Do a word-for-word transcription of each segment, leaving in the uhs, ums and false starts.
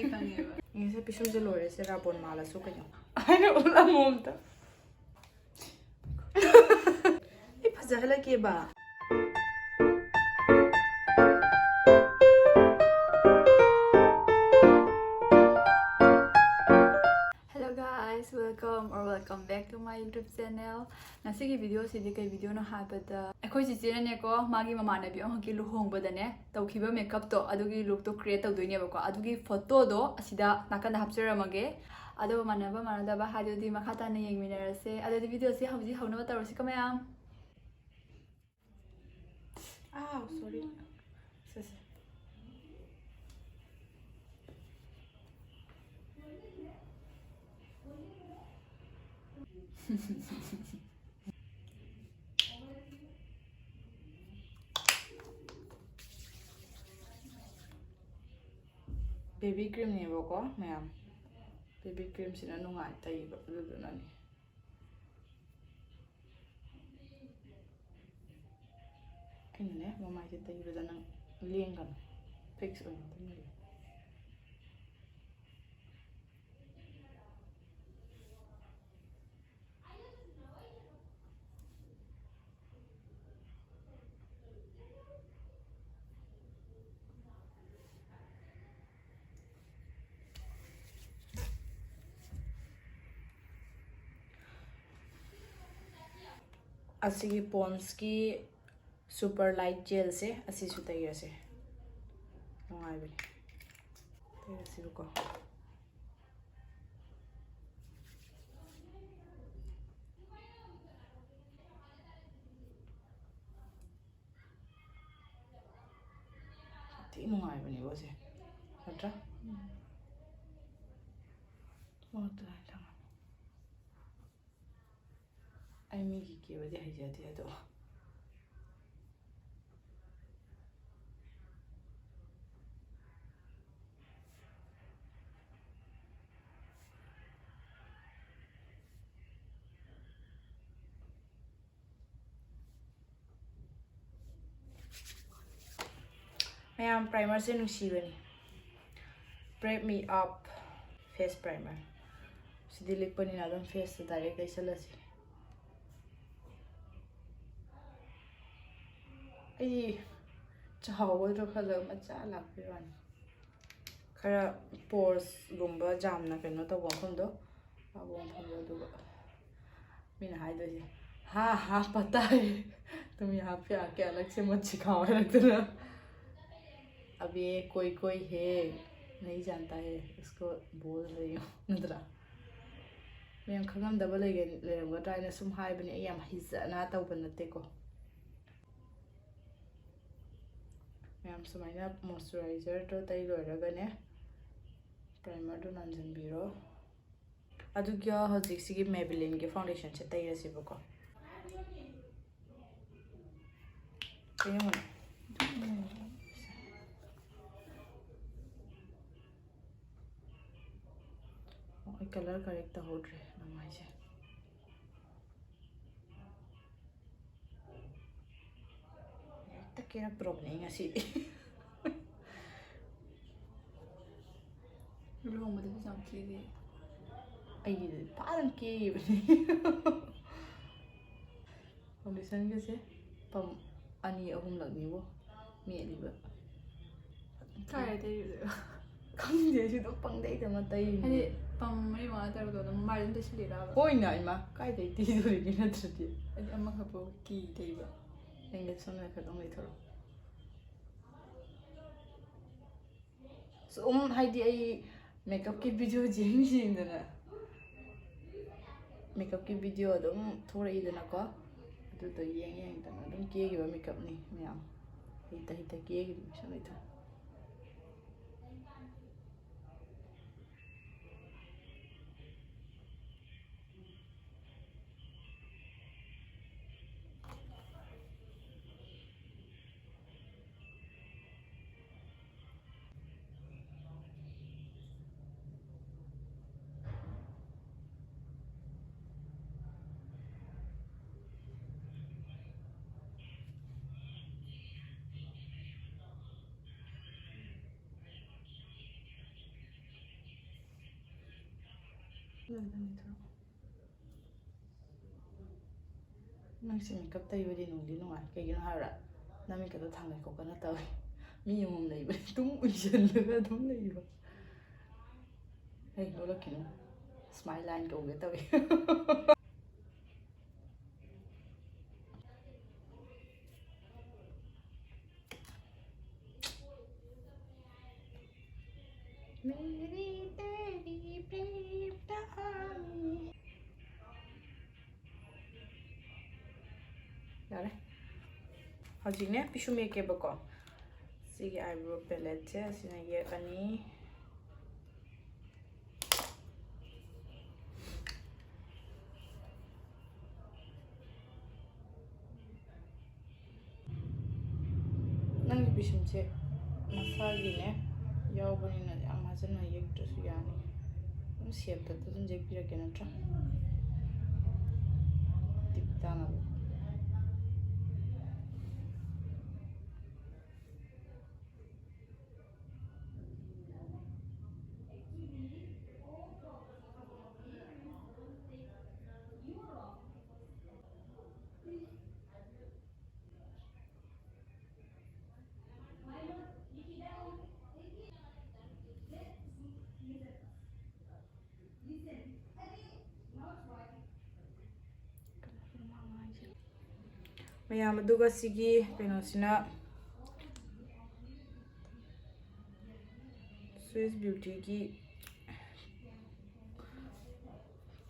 ꯉꯁꯤ ꯄꯤꯁꯨꯝꯁꯦ ꯂꯣꯏꯔꯦ, ꯁꯦ ꯔꯥꯕꯣꯟ ꯃꯥꯜꯂꯁꯨ ꯀꯩꯅꯣ꯫ ꯑꯩꯅ ꯎꯠꯂꯝꯃꯣ ꯑꯝꯇ꯫ ꯑꯩ ꯐꯖꯍꯜꯂꯛꯀꯦꯕ꯫ Hello guys, welcome or welcome back to my YouTube channel. ꯉꯁꯤꯒꯤ video ꯁꯤꯗꯤ ꯀꯩ video ꯅꯣ ꯍꯥꯏꯕꯗ, ꯑꯩꯈꯣꯏ ꯆꯤꯆꯦꯅꯅꯦꯀꯣ, ꯃꯥꯒꯤ ꯃꯃꯥꯟꯅꯕꯤ ꯑꯃꯈꯛꯀꯤ ꯂꯨꯍꯣꯡꯕꯗꯅꯦ ꯇꯧꯈꯤꯕ makeup ꯇꯣ, ꯑꯗꯨꯒꯤ look ꯇꯣ create ꯇꯧꯗꯣꯏꯅꯦꯕꯀꯣ꯫ ꯑꯗꯨꯒꯤ photo ꯗꯣ ꯑꯁꯤꯗ ꯅꯥꯀꯟꯗ ꯍꯥꯞꯆꯔꯝꯃꯒꯦ꯫ ꯑꯗꯣ ꯃꯥꯟꯅꯕ ꯃꯥꯟꯅꯗꯕ ꯍꯥꯏꯗꯨꯗꯤ ꯃꯈꯥ ꯇꯥꯅ ꯌꯦꯡꯃꯤꯟꯅꯔꯁꯦ꯫ ꯑꯗꯨꯗꯤ video ꯁꯤ ꯍꯧꯖꯤꯛ ꯍꯧꯅꯕ ꯇꯧꯔꯁꯤꯀꯣ ꯃꯌꯥꯝ꯫ ꯑꯥ, sorry꯫ ꯁꯦ, ꯁꯦ꯫ Baby cream ꯅꯦꯕꯀꯣ ꯃꯌꯥꯝ꯫ Baby cream ꯁꯤꯅ ꯅꯨꯡꯉꯥꯏ ꯇꯩꯕ, ꯑꯗꯨꯗꯨꯅꯅꯦ꯫ ꯑꯩꯅꯅꯦ, ꯃꯃꯥꯏꯁꯦ ꯇꯩꯕꯗ ꯅꯪ ꯂꯦꯡꯒꯅꯨ, fix ꯑꯣꯏꯅ ꯑꯗꯨꯝ ꯂꯩꯌꯨ꯫ ꯑꯁꯤꯒꯤ Pond's ꯀꯤ super light gel ꯁꯦ, ꯑꯁꯤꯁꯨ ꯇꯩꯔꯁꯦ꯫ ꯅꯨꯡꯉꯥꯏꯕꯅꯦ꯫ ꯇꯩꯔꯁꯤꯕꯀꯣ꯫ ꯊꯤ ꯅꯨꯡꯉꯥꯏꯕꯅꯦꯕ ꯁꯦ꯫ ꯅꯠꯇ꯭ꯔꯥ? ꯑꯣ, ꯑꯗꯨꯃꯥꯏꯅ ꯇꯧꯔꯒ꯫ ꯑꯩ ꯃꯤꯒꯤ ꯀꯦꯕꯗꯤ ꯍꯩꯖꯗꯦ ꯑꯗꯣ꯫ ꯃꯌꯥꯝ, primer ꯁꯦ ꯅꯨꯡꯁꯤꯕꯅꯤ꯫ Prep Me Up face primer꯫ ꯁꯤꯗꯤ ꯂꯤꯛꯄꯅꯤꯅ ꯑꯗꯨꯝ ꯐꯦꯁꯇ ꯗꯥꯏꯔꯦꯛ ꯇꯩꯁꯜꯂꯁꯤ꯫ ꯑꯩ ꯆꯥꯎꯒꯗ꯭ꯔꯥ ꯈꯜꯂꯒ ꯃꯆꯥ ꯂꯥꯛꯄꯩ ꯋꯥꯅꯤ꯫ ꯈꯔ ꯄꯣꯔꯁꯒꯨꯝꯕ ꯌꯥꯝꯅ ꯀꯩꯅꯣ ꯇꯧꯕ ꯃꯐꯝꯗꯣ, ꯂꯥꯛꯄ ꯃꯐꯝꯗꯣ꯫ ꯑꯗꯨꯒ ꯃꯤꯅ ꯍꯥꯏꯗꯣꯏꯁꯦ, "ꯍꯥ ꯍꯥ ꯄꯇꯥ ꯍꯦ, ꯇꯨꯝ ꯌꯍꯥ ꯄꯦ ꯑꯥꯀꯦ ꯑꯂꯒ ꯁꯦ ꯃꯠ ꯁꯤꯈꯥꯎ" ꯍꯥꯏꯔꯛꯇꯅ꯫ "अब ये कोई कोई है, नहीं जानता है, उसको बोल रही हूँ", ꯅꯠꯇ꯭ꯔꯥ? ꯃꯌꯥꯝ ꯈꯪꯉꯝꯗꯕ ꯂꯩꯒ-, ꯂꯩꯔꯝꯒꯗ꯭ꯔꯥ ꯍꯥꯏꯅ ꯁꯨꯝ ꯍꯥꯏꯕꯅꯦ꯫ ꯑꯩ ꯌꯥꯝ ꯍꯩꯖꯅ ꯇꯧꯕ ꯅꯠꯇꯦꯀꯣ꯫ ꯃꯌꯥꯝ ꯁꯨꯃꯥꯏꯅ ꯃꯣꯏꯆꯔꯥꯏꯖꯔꯗꯣ ꯇꯩ ꯂꯣꯏꯔꯒꯅꯦ, ꯄ꯭ꯔꯥꯏꯃꯔꯗꯣ ꯅꯟꯁꯤꯟꯕꯤꯔꯣ꯫ ꯑꯗꯨꯒ ꯍꯧꯖꯤꯛꯁꯤꯒꯤ ꯃꯦꯕꯤꯂꯤꯟꯒꯤ ꯐꯥꯎꯟꯗꯦꯁꯟꯁꯦ ꯇꯩꯔꯁꯤꯕꯀꯣ꯫ ꯀꯩꯅꯣ? ꯑꯣ, ꯑꯩ ꯀꯂꯔ ꯀꯔꯦꯛ ꯇꯧꯍꯧꯗ꯭ꯔꯦ ꯅꯃꯥꯏꯁꯦ꯫ ꯍꯦꯛꯇ ꯀꯦꯔꯛꯇ꯭ꯔꯣꯕꯅꯦ ꯑꯩ ꯉꯁꯤꯗꯤ꯫ ꯂꯨꯍꯣꯡꯕꯗꯁꯨ ꯌꯥꯝ ꯀꯦꯔꯤ꯫ ꯑꯩꯒꯤꯗꯤ ꯐꯖꯅ ꯀꯦꯈꯤꯕꯅꯤ꯫ ꯐꯥꯎꯟꯗꯦꯁꯟꯒꯁꯦ ꯄꯝ ꯑꯅꯤ ꯑꯍꯨꯝꯂꯛꯅꯤꯕꯣ ꯃꯦꯠꯂꯤꯕ꯫ ꯀꯥꯏꯗ ꯇꯩꯔꯨꯗꯣꯏꯕ? ꯈꯪꯗꯦ, ꯑꯩꯁꯨ ꯑꯗꯨꯝ ꯄꯪꯇꯩꯗ ꯑꯃ ꯇꯩꯔꯤꯅꯦ꯫ ꯍꯥꯏꯗꯤ ꯄꯝ ꯃꯔꯤ ꯃꯉꯥ ꯇꯔꯨꯛꯇꯣ ꯑꯗꯨꯝ ꯃꯥꯏꯗ ꯑꯗꯨꯝ ꯇꯩꯁꯤꯜꯂꯤꯔꯕ? ꯍꯣꯏꯅ, ꯏꯃꯥ, ꯀꯥꯏꯗꯩ ꯇꯩꯗꯣꯔꯤꯒꯦ ꯅꯠꯇ꯭ꯔꯗꯤ? ꯍꯥꯏꯗꯤ ꯑꯃꯈꯛꯄꯨ ꯀꯤ ꯇꯩꯕ꯫ ꯅꯪꯒꯤ ꯁꯣꯝ ꯅꯥꯀꯟ ꯑꯃ ꯂꯩꯊꯣꯔꯛꯑꯣ꯫ ꯁꯨꯝ ꯍꯥꯏꯗꯤ ꯑꯩ ꯃꯦꯀꯞꯀꯤ ꯚꯤꯗꯤꯑꯣ ꯌꯦꯡ ꯌꯦꯡꯗꯅ, ꯃꯦꯀꯞꯀꯤ ꯚꯤꯗꯤꯑꯣ ꯑꯗꯨꯝ ꯊꯣꯔꯛꯏꯗꯅꯀꯣ, ꯑꯗꯨꯗꯣ ꯌꯦꯡ ꯌꯦꯡꯗꯅ ꯑꯗꯨꯝ ꯀꯦꯈꯤꯕ ꯃꯦꯀꯞꯅꯤ ꯃꯌꯥꯝ꯫ ꯍꯩꯇ ꯍꯩꯇ ꯀꯦꯈꯤꯕ ꯃꯤꯁꯛ ꯂꯩꯇ꯭ꯔꯦ꯫ ꯅꯪꯁꯦ ꯃꯦꯀꯞ ꯇꯩꯕꯗꯤ ꯅꯨꯡꯗꯤ ꯅꯨꯡꯉꯥꯏ꯫ ꯀꯩꯒꯤꯅꯣ ꯍꯥꯏꯕ꯭ꯔꯥ? ꯅꯃꯤꯠꯀꯗꯣ ꯊꯥꯡꯒꯠ ꯈꯣꯠꯀꯠꯅ ꯇꯧꯏ꯫ ꯃꯤ ꯑꯃꯃꯝ ꯂꯩꯕꯅꯤ, ꯇꯨꯝ ꯎꯏꯁꯜꯂꯒ ꯑꯗꯨꯝ ꯂꯩꯕ꯫ ꯍꯩ, ꯅꯣꯛꯂꯛꯈꯤꯅꯨ꯫ ꯁ꯭ꯃꯥꯏꯜ ꯂꯥꯏꯟ ꯀꯧꯒꯦ ꯇꯧꯏ꯫ मेरी तेरी प्रेम कहानी। ꯌꯥꯔꯦ꯫ ꯍꯧꯖꯤꯛꯅꯦ ꯄꯤꯁꯨꯝ ꯌꯦꯛꯀꯦꯕꯀꯣ꯫ ꯁꯤꯒꯤ eyebrow paletteꯁꯦ ꯑꯁꯤꯅ ꯌꯦꯛꯑꯅꯤ꯫ ꯅꯪꯒꯤ ꯄꯤꯁꯨꯝꯁꯦ ꯃꯁꯥꯒꯤꯅꯦ ꯌꯥꯎꯕꯅꯤꯅ ꯌꯥꯝ ꯍꯥꯖꯟꯅ ꯌꯦꯛꯇ꯭ꯔꯁꯨ ꯌꯥꯅꯤ꯫ ꯑꯗꯨꯝ shapeꯇ ꯑꯗꯨꯝ ꯌꯦꯛꯄꯤꯔꯛꯀꯦ ꯅꯠꯇ꯭ꯔꯥ? ꯇꯤꯛ ꯇꯥꯅꯕ꯫ ꯃꯌꯥꯝ, ꯑꯗꯨꯒ ꯁꯤꯒꯤ ꯀꯩꯅꯣꯁꯤꯅ Swiss Beautyꯒꯤ,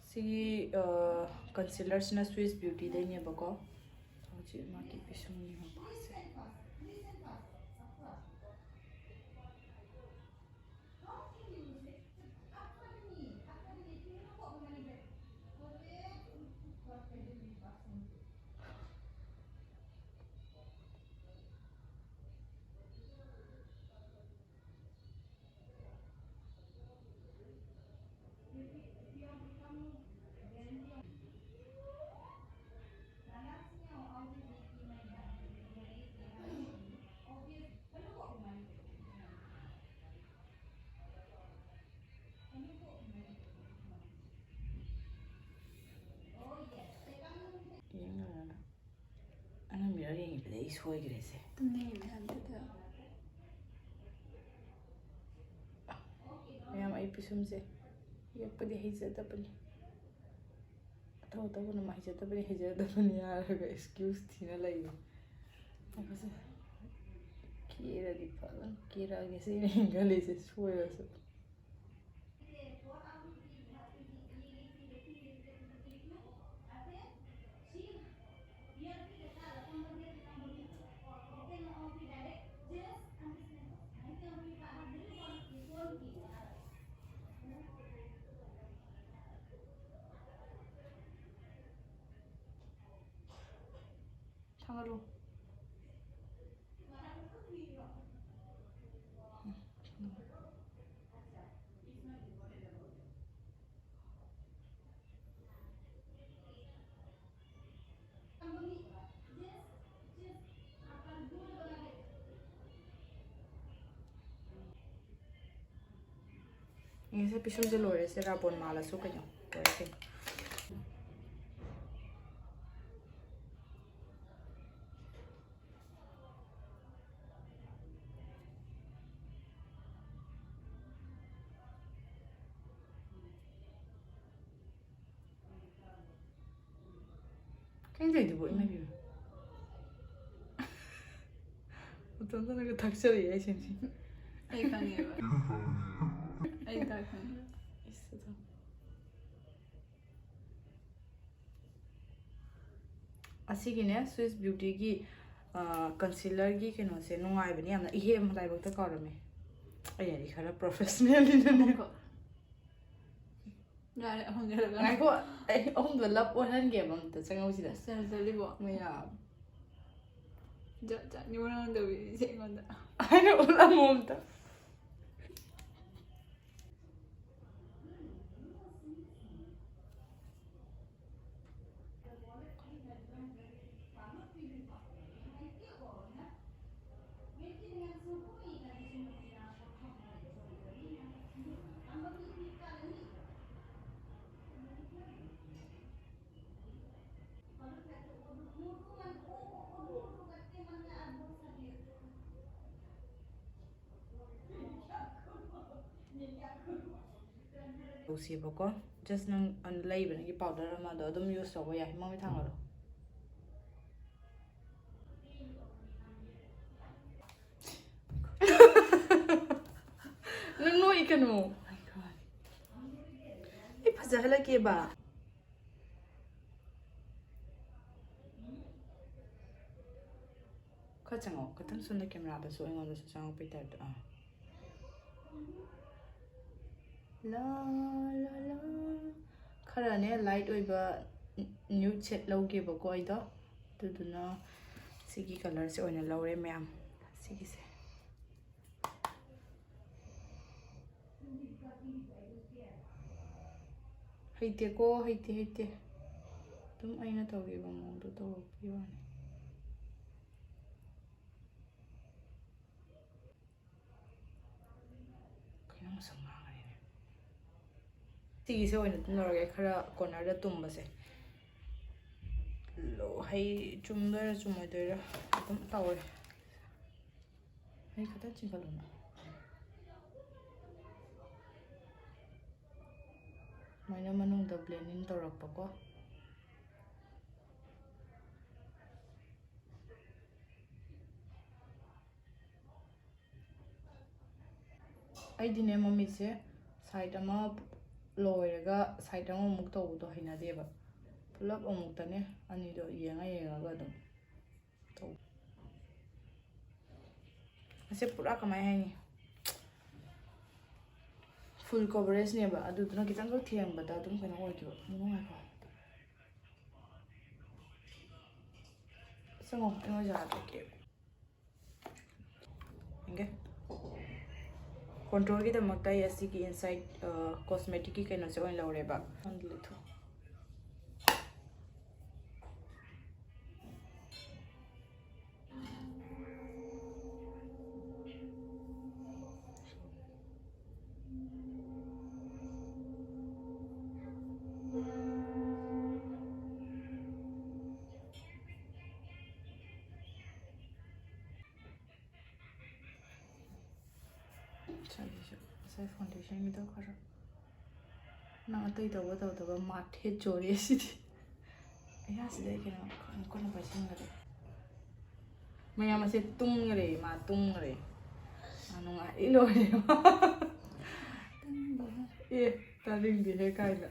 ꯁꯤꯒꯤ, ꯑ, concealerꯁꯤꯅ Swiss Beautyꯗꯩꯅꯦꯕꯀꯣ꯫ ꯍꯧꯖꯤꯛ ꯃꯥꯒꯤ ꯄꯤꯁꯨꯝꯒꯤ ꯃꯄꯥꯁꯦ꯫ ꯁꯣꯏꯈ꯭ꯔꯦꯁꯦ꯫ ꯇꯨꯝꯅꯤꯡꯉꯤꯅꯦ ꯍꯟꯗꯛꯇ꯫ ꯃꯌꯥꯝ, ꯑꯩ ꯄꯤꯁꯨꯝꯁꯦ ꯌꯦꯛꯄꯗꯤ ꯍꯩꯖꯗꯕꯅꯤ, ꯑꯇꯧ ꯑꯇꯧꯕꯅ ꯍꯩꯖꯗꯕꯅꯤ, ꯍꯩꯖꯗꯕꯅꯤ ꯍꯥꯏꯔꯒ ꯑꯦꯛꯁꯀ꯭ꯌꯨꯁ ꯊꯤꯅ ꯂꯩꯕ꯫ ꯑꯩꯈꯣꯏꯁꯦ ꯀꯦꯔꯗꯤ ꯐꯖꯅ ꯀꯦꯔꯛꯑꯒꯦ ꯁꯤꯅꯦ ꯑꯩꯅ ꯈꯜꯂꯤꯁꯦ, ꯁꯣꯏꯔꯁꯨ꯫ ꯊꯥꯡꯒꯠꯂꯨ꯫ ꯉꯁꯤ ꯄꯤꯁꯨꯝꯁꯦ ꯂꯣꯏꯔꯦ, ꯁꯦ ꯔꯥꯕꯣꯟ ꯃꯥꯜꯂꯁꯨ ꯀꯩꯅꯣ ꯂꯣꯏꯔꯦ ꯀꯩꯅꯣ꯫ ꯀꯩꯅꯣ ꯇꯧꯔꯤꯗꯨꯕꯨ, ꯏꯃꯥ ꯏꯕꯦꯝꯃ? ꯃꯇꯣꯝꯇꯅꯒ ꯊꯛꯆꯔꯤ ꯑꯩꯁꯤꯡꯁꯤ꯫ ꯑꯩ ꯈꯪꯉꯦꯕ꯫ ꯑꯩ ꯇꯥꯛ ꯈꯪꯉꯦ꯫ ꯏꯁ, ꯑꯗꯣ꯫ ꯑꯁꯤꯒꯤꯅꯦ, ꯁ꯭ꯋꯤꯁ ꯕ꯭ꯌꯨꯇꯤꯒꯤ ꯀꯟꯁꯤꯂꯔꯒꯤ ꯀꯩꯅꯣꯁꯦ ꯅꯨꯡꯉꯥꯏꯕꯅꯦ ꯌꯥꯝꯅ꯫ ꯏꯍꯦ, ꯂꯥꯏꯕꯛꯇ ꯀꯥꯎꯔꯝꯃꯦ꯫ ꯑꯩꯅꯗꯤ ꯈꯔ ꯄ꯭ꯔꯣꯐꯦꯁꯅꯦꯜꯅꯤꯅꯅꯦ꯫ ꯌꯥꯔꯦ, ꯑꯍꯨꯝ ꯌꯥꯔꯦ꯫ ꯉꯥꯏꯈꯣ, ꯑꯩ ꯑꯍꯨꯝꯗꯣ ꯂꯞ ꯑꯣꯏꯍꯟꯒꯦꯕ ꯑꯝꯇ ꯆꯪꯉꯧꯁꯤꯗ꯫ ꯑꯁ, ꯌꯥꯝ ꯆꯠꯂꯤꯕꯣ꯫ ꯃꯌꯥ꯫ ꯖꯥꯠ ꯖꯥꯠꯅꯤ ꯃꯔꯝꯗꯕꯤꯁꯦ ꯑꯩꯉꯣꯟꯗ꯫ ꯑꯩꯅ ꯎꯠꯂꯝꯃꯣ ꯑꯝꯇ꯫ ꯇꯧꯁꯦꯕꯀꯣ꯫ Just ꯅꯪ ꯂꯩꯕꯅꯒꯤ powder ꯑꯃꯗꯣ ꯑꯗꯨꯝ use ꯇꯧꯕ ꯌꯥꯏ꯫ ꯃꯃꯤ ꯊꯥꯡꯒꯠꯂꯣ꯫ ꯅꯪ ꯅꯣꯛꯏ ꯀꯩꯅꯣ? ꯑꯩ ꯐꯖꯍꯜꯂꯛꯀꯦꯕ꯫ ꯈꯔ ꯆꯪꯉꯛꯑꯣ, ꯈꯤꯇꯪ ꯁꯣꯝꯗ cameraꯗꯁꯨ, ꯑꯩꯉꯣꯟꯗꯁꯨ ꯆꯪꯉꯛꯄꯩ typeꯇ꯫ ꯑꯥ꯫ ꯂꯥ, ꯂꯥ, ꯂꯥ꯫ ꯈꯔꯅꯦ light ꯑꯣꯏꯕ nude shade ꯂꯧꯒꯦꯕꯀꯣ ꯑꯩꯗꯣ꯫ ꯑꯗꯨꯗꯨꯅ ꯁꯤꯒꯤ colourꯁꯦ ꯑꯣꯏꯅ ꯂꯧꯔꯦ ꯃꯌꯥꯝ꯫ ꯁꯤꯒꯤꯁꯦ꯫ ꯍꯩꯇꯦꯀꯣ, ꯍꯩꯇꯦ, ꯍꯩꯇꯦ꯫ ꯑꯗꯨꯝ ꯑꯩꯅ ꯇꯧꯈꯤꯕ ꯃꯑꯣꯡꯗꯣ ꯇꯧꯔꯛꯄꯩ ꯋꯥꯅꯤ꯫ ꯀꯩꯅꯣ ꯃꯁꯝ ꯉꯥꯡꯉꯅꯤꯅꯦ꯫ ꯁꯤꯒꯤꯁꯦ ꯑꯣꯏꯅ ꯑꯗꯨꯝ ꯂꯧꯔꯒꯦ, ꯈꯔ cornerꯗ ꯇꯨꯝꯕꯁꯦ꯫ ꯂꯣ-, ꯍꯩ ꯆꯨꯝꯗꯣꯏꯔꯥ ꯆꯨꯝꯃꯣꯏꯗꯣꯏꯔꯥ ꯑꯗꯨꯝ ꯇꯧꯔꯦ꯫ ꯑꯩ ꯈꯤꯇꯪ ꯆꯤꯡꯈꯠꯂꯨꯅꯦ꯫ ꯁꯨꯃꯥꯏꯅ ꯃꯅꯨꯡꯗ blending ꯇꯧꯔꯛꯄꯀꯣ꯫ ꯑꯩꯗꯤꯅꯦ, ꯃꯃꯤꯠꯁꯦ side ꯑꯃ low ꯑꯣꯏꯔꯒ side ꯑꯃꯃꯨꯛ ꯇꯧꯕꯗꯣ ꯍꯩꯅꯗꯦꯕ꯫ ꯄꯨꯂꯞ ꯑꯃꯨꯛꯇꯅꯦ ꯑꯅꯤꯗꯣ ꯌꯦꯡꯉ ꯌꯦꯡꯉꯒ ꯑꯗꯨꯝ ꯇꯧ꯫ ꯑꯁꯤ ꯄꯨꯔꯥ ꯀꯃꯥꯏ ꯍꯥꯏꯅꯤ? Full coverageꯅꯦꯕ, ꯑꯗꯨꯗꯨꯅ ꯈꯤꯇꯪꯈꯛ ꯊꯦꯡꯕꯗ ꯑꯗꯨꯝ ꯀꯩꯅꯣ ꯑꯣꯏꯈꯤꯕ꯫ ꯑꯗꯨꯝ ꯉꯥꯏꯈꯣ꯫ ꯆꯪꯉꯣ, ꯑꯩ ꯃꯣꯏ ꯖꯥꯒꯥ ꯆꯠꯀꯦ꯫ ꯌꯦꯡꯒꯦ꯫ Contourꯒꯤꯗꯃꯛꯇ ꯑꯩ ꯑꯁꯤꯒꯤ Insight, ꯑ, Cosmeticꯀꯤ ꯀꯩꯅꯣꯁꯦ ꯑꯣꯏꯅ ꯂꯧꯔꯦꯕ꯫ ꯉꯁꯥꯏꯒꯤꯁꯨ, ꯉꯁꯥꯏ foundationꯒꯤꯗꯣ ꯈꯔ ꯅꯪ ꯑꯇꯩ ꯇꯧꯕ ꯇꯧꯗꯕ ꯃꯥꯊꯦ ꯆꯣꯔꯦ ꯁꯤꯗꯤ꯫ ꯑꯌꯥ, ꯁꯤꯗ ꯑꯩ ꯀꯩꯅꯣ ꯀꯟꯅ ꯄꯥꯏꯁꯤꯟꯈꯔꯦ꯫ ꯃꯌꯥꯝ ꯑꯁꯦ ꯇꯨꯝꯈꯔꯦ, ꯃꯥ ꯇꯨꯝꯈꯔꯦ꯫ ꯃꯥ ꯅꯨꯡꯉꯥꯏ ꯂꯣꯏꯔꯦ꯫ ꯑꯦ, ꯇꯥꯅꯤꯡꯗꯦꯍꯦ ꯀꯥꯏꯅ꯫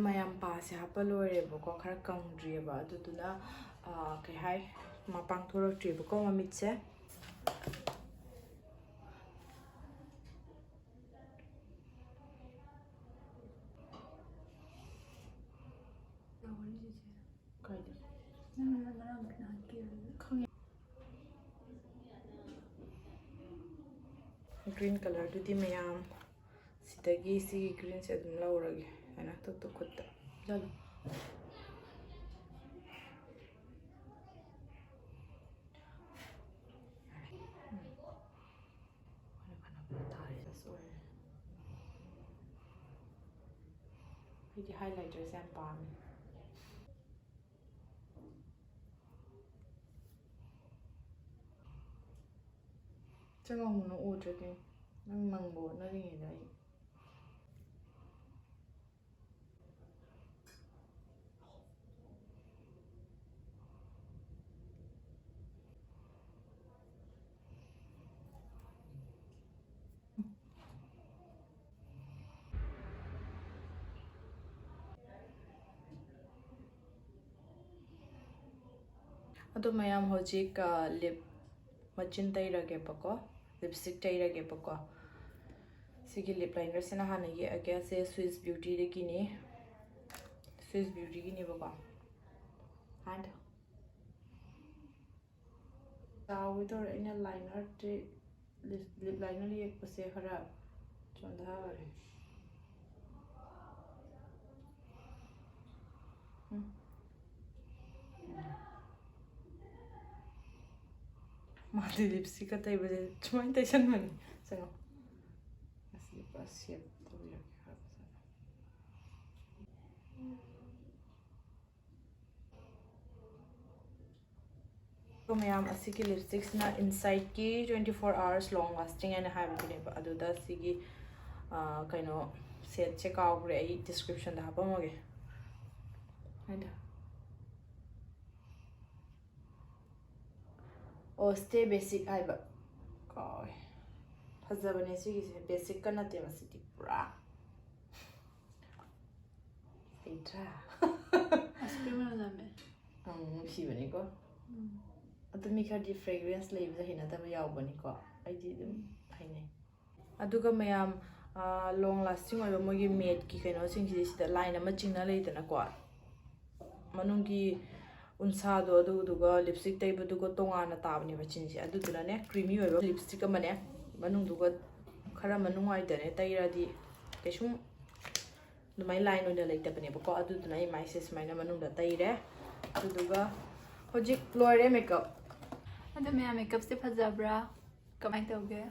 ꯃꯌꯥꯝ ꯄꯥꯁꯦ ꯍꯥꯞꯄ ꯂꯣꯏꯔꯦꯕꯀꯣ, ꯈꯔ ꯀꯪꯗ꯭ꯔꯤꯑꯕ, ꯑꯗꯨꯗꯨꯅ, ꯑꯥ, ꯀꯩ ꯍꯥꯏ, ꯃꯄꯥꯡ ꯊꯣꯛꯂꯛꯇ꯭ꯔꯤꯕꯀꯣ ꯃꯃꯤꯠꯁꯦ꯫ ꯈꯪꯉꯦ꯫ Green colourꯗꯨꯗꯤ ꯃꯌꯥꯝ ꯁꯤꯗꯒꯤ ꯁꯤꯒꯤ greenꯁꯦ ꯑꯗꯨꯝ ꯂꯧꯔꯒꯦ ꯍꯥꯏꯅ ꯇꯨ ꯇꯨ ꯈꯨꯠꯇ ꯆꯠꯂꯣ꯫ ꯑꯩꯗꯤ highlighterꯁꯦ ꯌꯥꯝ ꯄꯥꯝꯃꯦ꯫ ꯆꯪꯉꯛꯎꯅ ꯎꯗ꯭ꯔꯗꯤ ꯅꯪ ꯃꯪꯕ ꯍꯣꯠꯅꯔꯤꯉꯩꯗ ꯑꯩ꯫ ꯑꯗꯣ ꯃꯌꯥꯝ ꯍꯧꯖꯤꯛ, ꯑ, lip ꯃꯆꯤꯟ ꯇꯩꯔꯒꯦꯕꯀꯣ, lipstick ꯇꯩꯔꯒꯦꯕꯀꯣ꯫ ꯁꯤꯒꯤ lip linerꯁꯤꯅ ꯍꯥꯟꯅ ꯌꯦꯛꯑꯒꯦ꯫ ꯑꯁꯦ Swiss Beautyꯗꯒꯤꯅꯤ, Swiss Beautyꯒꯤꯅꯦꯕꯀꯣ꯫ ꯍꯥꯏꯗꯣ ꯆꯥꯎꯒꯦ ꯇꯧꯔꯦ꯫ ꯑꯩꯅ linerꯗꯤ, lip, lip liner ꯌꯦꯛꯄꯁꯦ ꯈꯔ ꯆꯣꯟꯊꯈꯔꯦ꯫ ꯎꯝ꯫ ꯃꯥꯗꯤ lipstickꯀ ꯇꯩꯕꯁꯦ ꯁꯨꯃꯥꯏꯅ ꯇꯩꯁꯟꯕꯅꯤ꯫ ꯆꯪꯉꯣ꯫ ꯑꯁꯤꯗꯤ ꯄꯨꯔꯥ set ꯇꯧꯕꯤꯔꯒꯦ ꯈꯔ ꯐꯖꯅ꯫ ꯑꯗꯣ ꯃꯌꯥꯝ, ꯑꯁꯤꯒꯤ lipstickꯁꯤꯅ Insightꯀꯤ twenty four hours long lasting ꯍꯥꯏꯅ ꯍꯥꯏꯕꯗꯨꯅꯦꯕ꯫ ꯑꯗꯨꯗ ꯁꯤꯒꯤ, ꯑ, ꯀꯩꯅꯣ, setꯁꯦ ꯀꯥꯎꯈ꯭ꯔꯦ, ꯑꯩ descriptionꯗ ꯍꯥꯞꯄꯝꯃꯒꯦ꯫ ꯍꯥꯏꯗ꯫ ꯑꯣ, Stay Basic ꯍꯥꯏꯕ꯫ ꯀꯥꯎꯋꯦ꯫ ꯐꯖꯕꯅꯦ ꯁꯤꯒꯤꯁꯦ꯫ Basicꯀ ꯅꯠꯇꯦ ꯃꯁꯤꯗꯤ, ꯄꯨꯔꯥ ꯍꯩꯇ꯭ꯔꯥ? ꯑꯁ, ꯀꯩꯅꯣ ꯌꯥꯝꯃꯦ꯫ ꯑꯪ, ꯅꯨꯡꯁꯤꯕꯅꯤꯀꯣ꯫ ꯎꯝ꯫ ꯑꯗꯨ ꯃꯤ ꯈꯔꯗꯤ fragrance ꯂꯩꯕꯗ ꯍꯩꯅꯗꯕ ꯌꯥꯎꯕꯅꯤꯀꯣ꯫ ꯑꯩꯗꯤ ꯑꯗꯨꯝ ꯍꯩꯅꯩ꯫ ꯑꯗꯨꯒ ꯃꯌꯥꯝ, ꯑꯥ, long lasting ꯑꯣꯏꯕ ꯃꯣꯏꯒꯤ matteꯀꯤ ꯀꯩꯅꯣꯁꯤꯡꯁꯤꯗꯤ ꯁꯤꯗ line ꯑꯃ ꯆꯤꯡꯅ ꯂꯩꯗꯅꯀꯣ꯫ ꯃꯅꯨꯡꯒꯤ ꯎꯟꯁꯥꯗꯣ ꯑꯗꯨꯗꯨꯒ ꯂꯤꯞꯁꯇꯤꯛ ꯇꯩꯕꯗꯨꯒ ꯇꯣꯉꯥꯟꯅ ꯇꯥꯕꯅꯦꯕ ꯆꯤꯟꯁꯦ꯫ ꯑꯗꯨꯗꯨꯅꯅꯦ, ꯀ꯭ꯔꯤꯃꯤ ꯑꯣꯏꯕ ꯂꯤꯞꯁꯇꯤꯛ ꯑꯃꯅꯦ, ꯃꯅꯨꯡꯗꯨꯒ ꯈꯔ ꯃꯅꯨꯡ ꯋꯥꯏꯗꯅꯦ ꯇꯩꯔꯗꯤ ꯀꯩꯁꯨꯝ ꯑꯗꯨꯃꯥꯏꯅ ꯂꯥꯏꯟ ꯑꯣꯏꯅ ꯂꯩꯇꯕꯅꯦꯕꯀꯣ꯫ ꯑꯗꯨꯗꯨꯅ ꯑꯩ ꯃꯥꯏꯁꯦ ꯁꯨꯃꯥꯏꯅ ꯃꯅꯨꯡꯗ ꯇꯩꯔꯦ꯫ ꯑꯗꯨꯗꯨꯒ ꯍꯧꯖꯤꯛ ꯂꯣꯏꯔꯦ ꯃꯦꯀꯞ꯫ ꯑꯗꯣ ꯃꯌꯥꯝ, ꯃꯦꯀꯞꯁꯦ ꯐꯖꯕ꯭ꯔꯥ? ꯀꯃꯥꯏꯅ ꯇꯧꯒꯦ?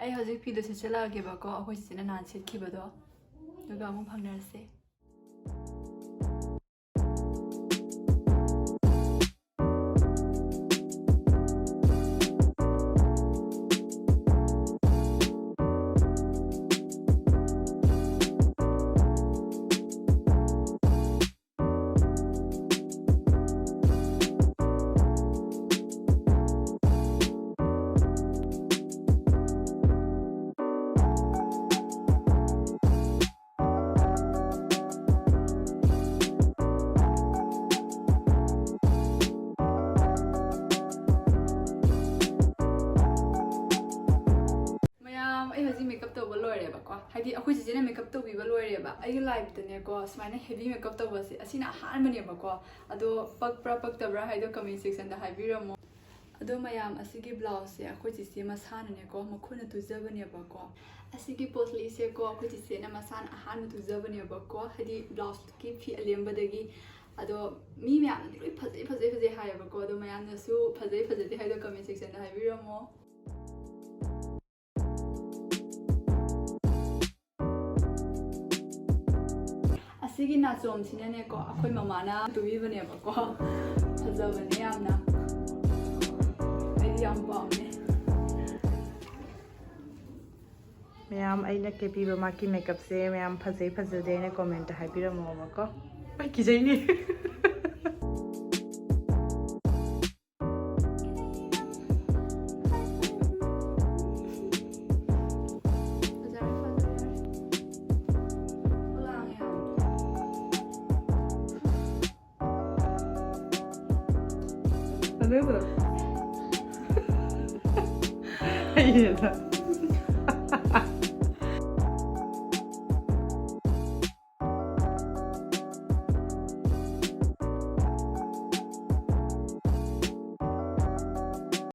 ꯑꯩ ꯍꯧꯖꯤꯛ ꯐꯤꯗꯣ ꯁꯦꯠꯆꯜꯂꯛꯑꯒꯦꯕꯀꯣ, ꯑꯩꯈꯣꯏ ꯆꯤꯆꯦꯅ ꯅꯍꯥꯟ ꯁꯦꯠꯈꯤꯕꯗꯣ, ꯑꯗꯨꯒ ꯑꯃꯨꯛ ꯐꯪꯅꯔꯁꯦ꯫ ꯃꯌꯥꯝ, ꯑꯩ ꯍꯧꯖꯤꯛ ꯃꯦꯀꯞ ꯇꯧꯕ ꯂꯣꯏꯔꯦꯕꯀꯣ, ꯍꯥꯏꯗꯤ ꯑꯩꯈꯣꯏ ꯆꯤꯆꯦꯅ ꯃꯦꯀꯞ ꯇꯧꯕꯤꯕ ꯂꯣꯏꯔꯦꯕ꯫ ꯑꯩꯒꯤ ꯂꯥꯏꯐꯇꯅꯦꯀꯣ ꯁꯨꯃꯥꯏꯅ ꯍꯦꯚꯤ ꯃꯦꯀꯞ ꯇꯧꯕꯁꯦ ꯑꯁꯤꯅ ꯑꯍꯥꯟꯕꯅꯦꯕꯀꯣ꯫ ꯑꯗꯣ ꯄꯛꯄ꯭ꯔꯥ ꯄꯛꯇꯕ꯭ꯔꯥ ꯍꯥꯏꯗꯣ ꯀꯃꯦꯟ ꯁꯦꯛꯁꯟꯗ ꯍꯥꯏꯕꯤꯔꯝꯃꯣ꯫ ꯑꯗꯣ ꯃꯌꯥꯝ, ꯑꯁꯤꯒꯤ ꯕ꯭ꯂꯥꯎꯁꯁꯦ ꯑꯩꯈꯣꯏ ꯆꯤꯆꯦ ꯃꯁꯥꯅꯅꯦꯀꯣ ꯃꯈꯨꯠꯅ ꯇꯨꯖꯕꯅꯦꯕꯀꯣ꯫ ꯑꯁꯤꯒꯤ ꯄꯣꯠꯂꯤꯁꯦꯀꯣ ꯑꯩꯈꯣꯏ ꯆꯤꯆꯦꯅ ꯃꯁꯥꯅ ꯑꯍꯥꯟꯕ ꯇꯨꯖꯕꯅꯦꯕꯀꯣ, ꯍꯥꯏꯗꯤ ꯕ꯭ꯂꯥꯎꯁꯀꯤ ꯐꯤ ꯑꯂꯦꯝꯕꯗꯒꯤ꯫ ꯑꯗꯣ ꯃꯤ ꯃꯌꯥꯝꯅꯗꯤ ꯂꯣꯏ ꯐꯖꯩ ꯐꯖꯩ ꯐꯖꯩ ꯍꯥꯏꯌꯦꯕꯀꯣ꯫ ꯑꯗꯣ ꯃꯌꯥꯝꯅꯁꯨ ꯐꯖꯩ ꯐꯖꯗꯦ ꯍꯥꯏꯗꯣ ꯀꯃꯦꯟ ꯁꯦꯛꯁꯟꯗ ꯍꯥꯏꯕꯤꯔꯝꯃꯣ꯫ ꯑꯁꯤꯒꯤ ꯅꯥꯆꯣꯝꯁꯤꯅꯅꯦꯀꯣ ꯑꯩꯈꯣꯏ ꯃꯃꯥꯅ ꯇꯨꯕꯤꯕꯅꯦꯕꯀꯣ꯫ ꯐꯖꯕꯅꯦ ꯌꯥꯝꯅ, ꯑꯩꯗꯤ ꯌꯥꯝ ꯄꯥꯝꯃꯦ꯫ ꯃꯌꯥꯝ, ꯑꯩꯅ ꯀꯦꯕꯤꯕ ꯃꯥꯒꯤ ꯃꯦꯀꯞꯁꯦ ꯃꯌꯥꯝ ꯐꯖꯩ ꯐꯖꯗꯦ ꯍꯥꯏꯅ ꯀꯣꯃꯦꯟꯇ ꯍꯥꯏꯕꯤꯔꯝꯃꯣꯕꯀꯣ꯫ ꯑꯩ ꯀꯤꯖꯩꯅꯦ꯫ ꯐꯖꯩ, ꯐꯖꯩ꯫ ꯑꯩꯅ